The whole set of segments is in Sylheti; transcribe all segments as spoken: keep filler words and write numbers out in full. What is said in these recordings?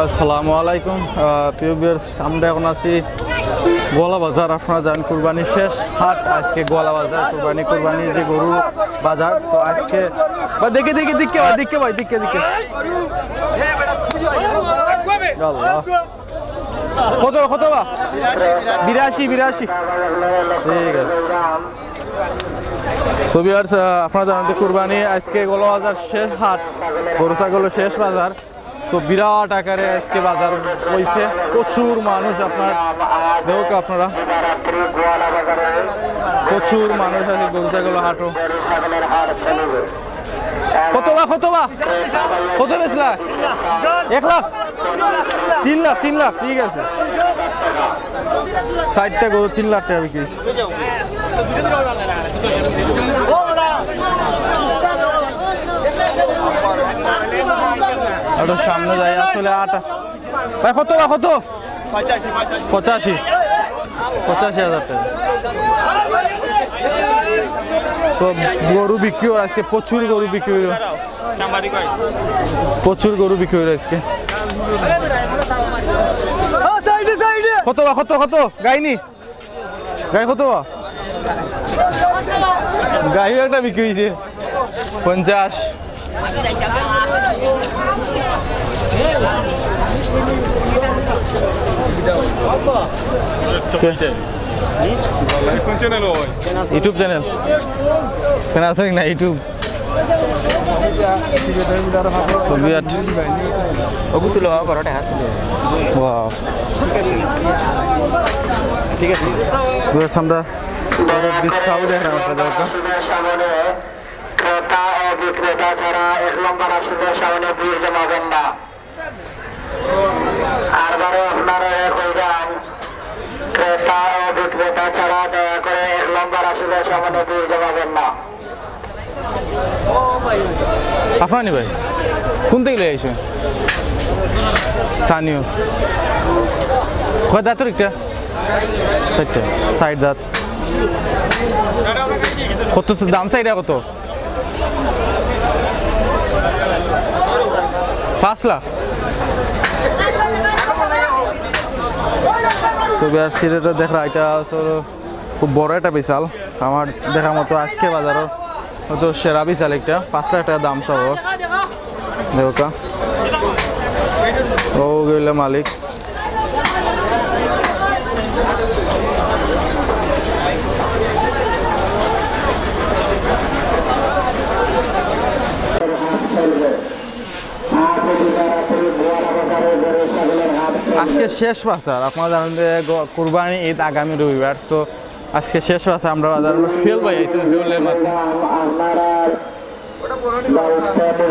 আসসালামু আলাইকুম, আহ, প্রিয় ভিউয়ার্স, আমরা এখন আছি গোয়ালা বাজার। আপনারা জানেন কুরবানির শেষ হাট আজকে গোয়ালা বাজার, কুরবানি, কুরবানি যে গরু বাজার। তো আজকে বা দেখে দেখে দেখে ভাই, দেখে ভাই, দেখে দেখে। আল্লাহ। কত, কত বা? বিরাশি, বিরাশি। ঠিক আছে। So ভিউয়ার্স, আহ, আপনারা জানেন তো কুরবানি আজকে গোয়ালা বাজার শেষ হাট, গরু ছাগলের শেষ বাজার। তো বিরাট আকারে আজকে বাজার হইছে, প্রচুর মানুষ। আপনার দেখুক আপনারা, প্রচুর মানুষ আছে গরু ছাগলের হাটও। কত বা, কত বা? কত বেচলা? এক লাখ? তিন লাখ, তিন লাখ, ঠিক আছে। ষাটটা গরু তিন লাখ টাকা বিক্রি হইছে। একটু সামনে যাই, আসলে আটা। ভাই, কত বা, কত? পঁচাশি, পঁচাশি হাজার টাকা। So গরু বিক্রি অর আজকে, প্রচুর গরু বিক্রি অর, প্রচুর গরু বিক্রি অর আজকে। কত বা, কত, কত? গাইনি? গাই কত বা? গাইও একটা বিক্রি হইছে, পঞ্চাশ। কোন চ্যানেল ভাই? YouTube channel. কেন আছে না YouTube? ছবি আট। ওগু তুলো বাবা, বড় টাকা তুলো। ওয়াও। ঠিক আছে। ভিউয়ার্স, আমরা বিশাল দেখলাম আপনাদের একটা। ক্রেতা ও বিক্রেতা ছাড়া এক নম্বর আসনের সামনে ভিড় জমাবেন না। আরবারও আপনারা কইলাম, ক্রেতা ও বিক্রেতা ছাড়া দয়া করে এক নম্বর আসনের সামনে ভিড় জমাবেন না। আফরানি ভাই, কোন থেকে লই আইছো? স্থানীয়। কয় দাঁতর একটা? চারটা। চার দাঁত। কত দাম চাইরা কত? পাঁচ লাখ। ছবি আর সিলেটে দেখরা, এটা আসলে খুব বড় একটা বিশাল। আমার দেখা মতো আজকে বাজারর হয়তো সেরা বিশাল একটা, পাঁচ লাখ টাকা দাম সহ। দেখো কা। ও গেলে মালিক। আজকে শেষ বাজার, আপনারা জানেন যে গ-, কুরবানি ঈদ আগামী রবিবার, তো আজকে শেষ বাজার। আমরা বাজার, আমরা সুহেল ভাই আইছেন, সুহেলের মাধ্যমে।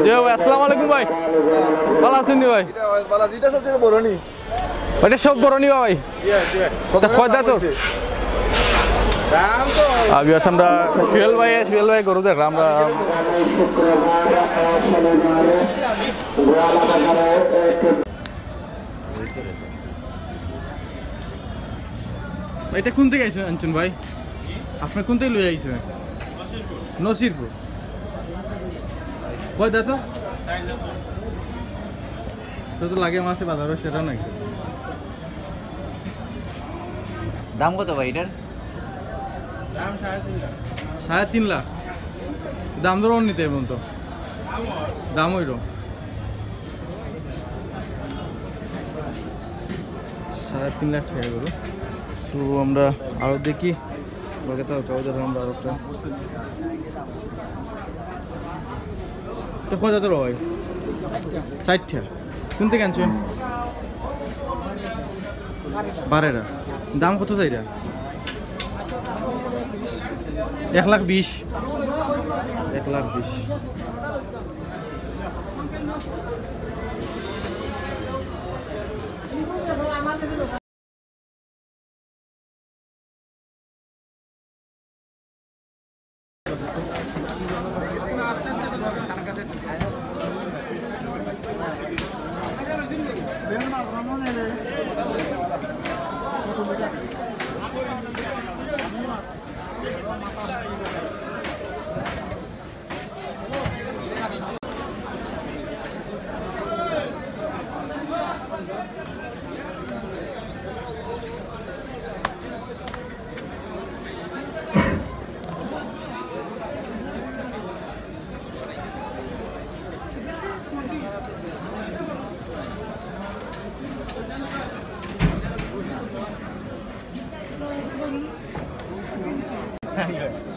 জি ভাই, আসসালামু আলাইকুম ভাই, ভালা আছইন নি ভাই? এটা ভাই, ভালা, এটা সবচেয়ে বড় নি। ওটা সব বড় নি ভাই? জি ভাই, জি ভাই। তা কয় দাঁতর? দাম তো আর ভিউয়ার্স, আমরা সুহেল ভাই, সুহেল ভাই গরু দেখলাম আমরা। এটা কোন থেকে আইছেন, আনছেন ভাই? আপনি কোন থেকে লই আইছেন? নসিরপুর। কয় দাঁত? তো, তো লাগে মাসে বাজারও সেটা নাকি? দাম কত ভাই এটার? সাড়ে তিন লাখ। দাম দর নিতে এবং তো দাম হইল সাড়ে তিন লাখ টাকা করে। তো আমরা আরো দেখি, বাকি তো কাউ দেখলাম আমরা আরো একটা। এটা কত দাঁতর হয়? ষাটটা। কোন থেকে আনছেন? বারেরা। দাম কত চাইরা? এক লাখ বিশ। এক লাখ বিশ।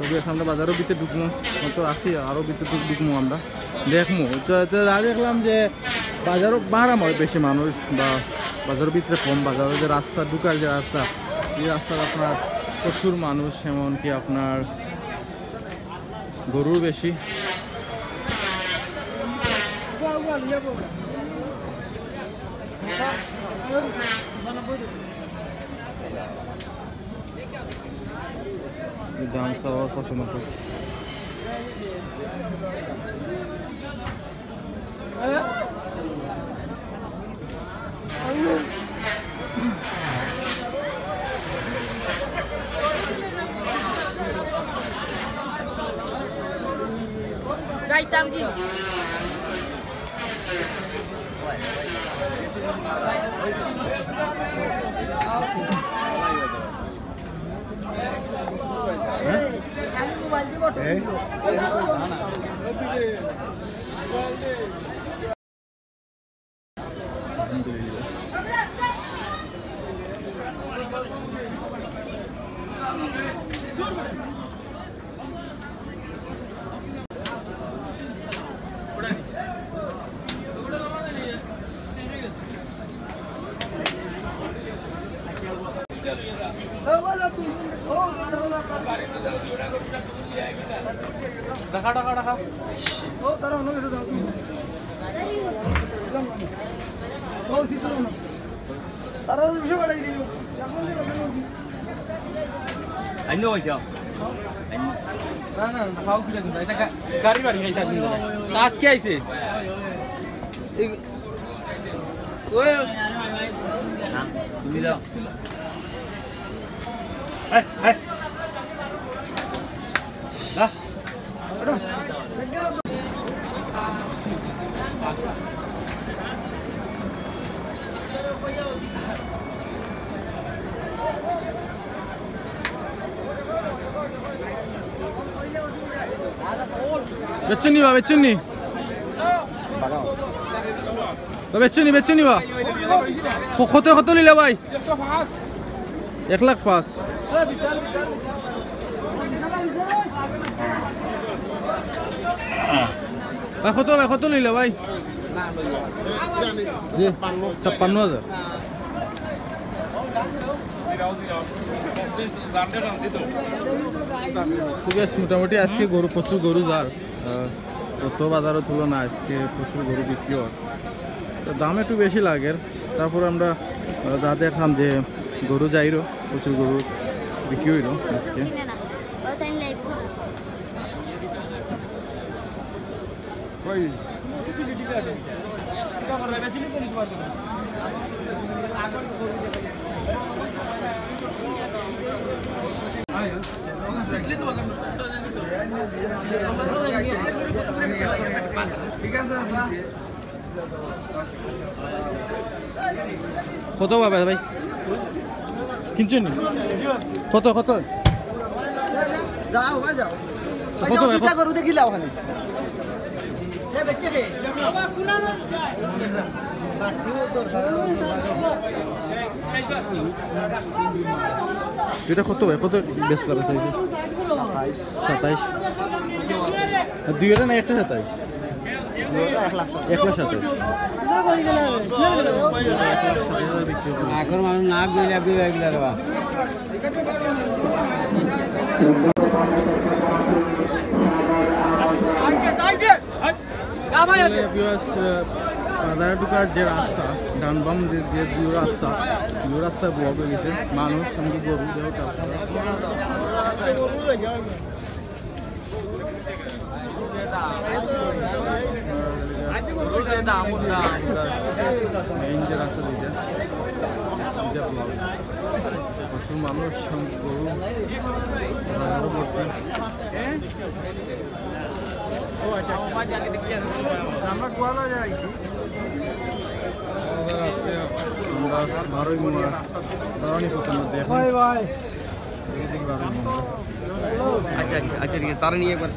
আমরা বাজারর ভিতরে ঢুকমু, তো আছি আরো ভিতরে ঢুক-, ঢুকমু আমরা, দেখমু। তো এতে যা দেখলাম যে বাজারও বাহারা মনে বেশি মানুষ, বা বাজারর ভিতরে কম, বাজারর যে রাস্তা, ঢুকার যে রাস্তা, এই রাস্তাত আপনার প্রচুর মানুষ, এমনকি আপনার গরুও বেশি। এই গামছা আবার পছন্দ করে। যাইতাম কি? রাখা, রাখা, রাখা। ও, তারা অন্য কিছু দাও তুমি। তারা অন্য কিছু বাড়াই দিও। আইনো হইছে। না, না, না, খাও কি জানি না। এটা গা-, গাড়ি বাড়ি গাইছে আজকে। আজকে আইছে। এই, ওই। না, তুমি দাও। এই, এই। না। বেচছনি বা, বেচছনি? তো বেচছনি, বেচছনি বা? ক-, কত, কত নিলা ভাই? এক লাখ পাঁচ। ভাই, কত ভাই, কত নিলা ভাই? জি, ছাপ্পান্ন হাজার। তো বেশ, মোটামুটি আজকে গরু, প্রচুর গরু যার, আহ, গত বাজারর তুলনায় আজকে প্রচুর গরু বিক্রি হয়। তো দাম একটু বেশি লাগের, তারপর আমরা, আহ, যা দেখলাম যে গরু যাইরও, প্রচুর গরু বিক্রি হইল আজকে। ঠিক আছে, আচ্ছা। কত পাবে ভাই? কিনছনি? কত, কত? যাও, ভাই, যাও। কত ভাই? দুইটা গরু দেখি লাও খালি। এটা কত ভাই? কত বেচলা বেচা হইছে? সাতাইশ। সাতাইশ। আর দুই ওটা না একটা সাতাইশ? এক লাখ সাতাইশ। এখন মানুষ নাক গইলে আপনি বাইক দাঁড়াবা। আসলে viewers, আহ, বাজারে ঢুকার যে রাস্তা, ডান বাম যে, যে দুই রাস্তা, দুই রাস্তা block হয়ে গেছে, মানুষ সঙ্গে গরু দেওয়া। মেইন যে রাস্তা দুইটা, দুইটা ব্লক। প্রচুর মানুষ, গরু, বাজারও ভর্তি। আমরা বারোই মুয়া, বারোনি পর্যন্ত দেখুন। আচ্ছা, আচ্ছা, আচ্ছা, ঠিক আছে, তারা নিয়ে একবার।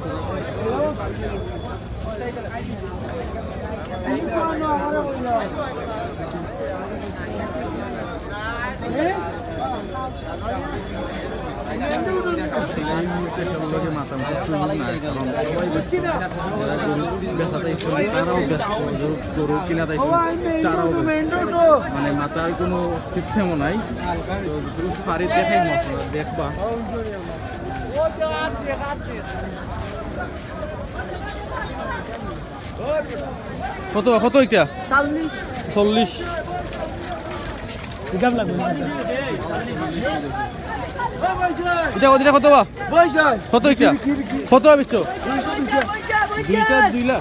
এই মুহূর্তে কেউর লগে মাতামাতির সুযোগ নাই, কারণ সবাই ব্যস্ত। যারা গরু বেচাত আইছইন, তারাও ব্যস্ত, গরু, গরু কিনাত আইছইন, তারাও ব্যস্ত। মানে মাতার কুনু সিস্টেমও নাই। তো যতটুকু পারি দেখাইমু, আপনারা দেখবা। কত, কত ইটা? চল্লিশ। চল্লিশ। ইটা, ইটা কত বা? কত ইটা? কত বেচছো? দুইটা দুই লাখ?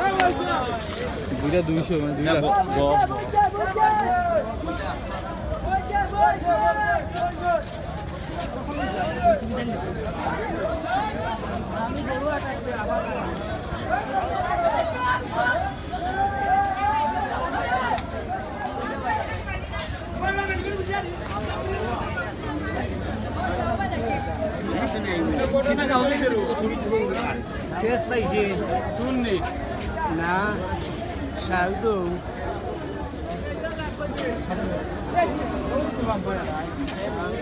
দুইটা দুইশো, মানে দুই লাখ। টেস্ট পাইছে? শুননি। না, শাল তো।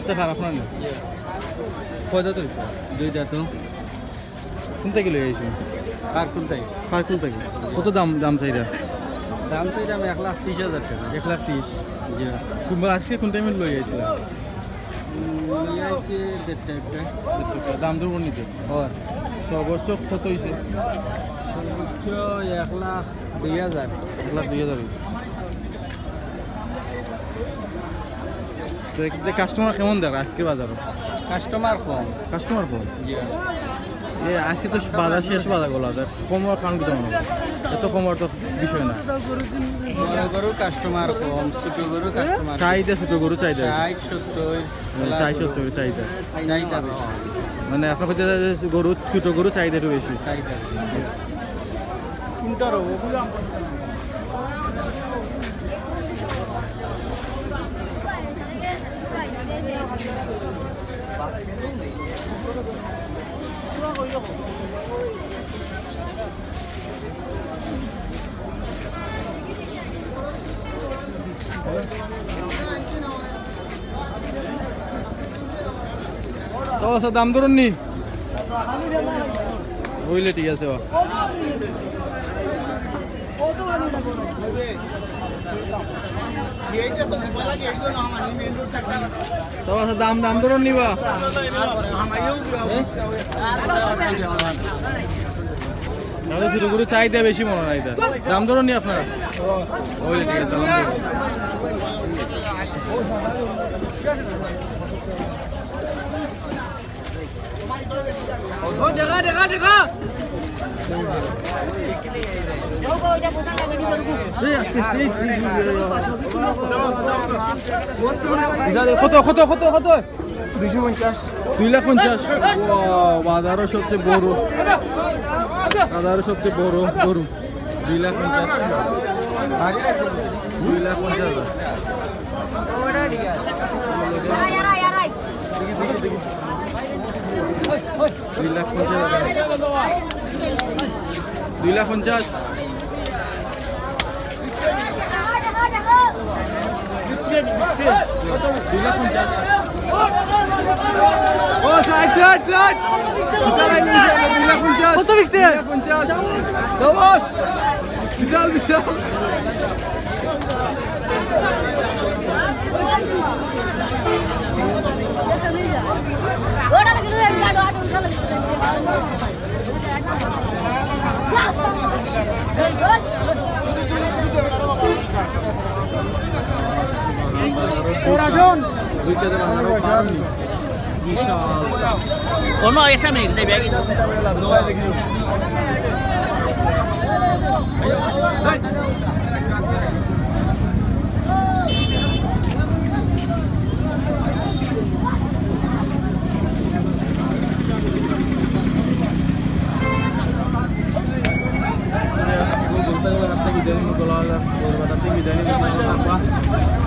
তো খারাপ না। কয় দাঁত অইছে? দুই দাঁত। কুনটা কিলো অইছে? আর কুনটাই? আর কুনটা কিলো? কত দাম, দাম চাইরা? দাম চাইরা আমি এক লাখ ত্রিশ হাজার টাকা। এক লাখ ত্রিশ? জি। কুন-, আজকে কুন টাইমে লই আইছিলা? উম, লই আইছি দেড়টা একটা। দেড়টা একটা। দাম দর করে নিতে? হয়। সর্বোচ্চ কত অইছে? সর্বোচ্চ এক লাখ দুই হাজার। এক লাখ দুই হাজার অইছে। তো এ-, এ কাস্টমার কেমন দেখ আজকে বাজারো? কাস্টমার কম। কাস্টমার কম? জি। এ, আজকে তো বাজার শেষ, বাজার গুলা, তা কমর কারণ কি জানো? এত কমর তো বিষয় না। বড় গরুর কাস্টমার কম, ছোট গরুর কাস্টমার। চাহিদা ছোট গরু চাহিদা। ষাট, সত্তর। মানে ষাট, সত্তর চাহিদা। চাহিদা বেশি। মানে আপনার কাছে গরু, ছোট গরু চাহিদা একটু বেশি। চাহিদা বেশি। কোনটার ওগুলো? তো আচ্ছা, দাম ধরুন নি। অইলে ঠিক আছে বা। তো আচ্ছা, দাম, দাম ধরুন নি বা। দাদা, ছোট গরু চাহিদা বেশি মনে হয় এটা। দাম ধরুন নি আপনারা। অইলে ঠিক আছে, দাম ধরুন। ও, দেখা, দেখা, দেখা। এই, আস্তে, আস্তে, এই, এই, এই, এই, এই। কত, কত, কত, কত? দুইশো পঞ্চাশ। দুই লাখ পঞ্চাশ। ওয়াও, বাজারো সবচেয়ে বড়। বাজারো সবচেয়ে বড় গরু। দুই লাখ পঞ্চাশ। দুই লাখ পঞ্চাশ হাজার। দুই লাখ পঞ্চাশ হাজার। দুই লাখ পঞ্চাশ। দুই লাখ পঞ্চাশ। ও, ষাট, ষাট, ষাট। দুই লাখ পঞ্চাশ। কত বিকছে? দুই লাখ পঞ্চাশ। দশ। বিশাল, বিশাল। ওরা জন। বিশাল। কোনো একটা মিনিট নেই, ব্যাগ।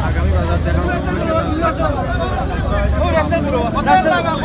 আগামী বাজার দেখা হবে।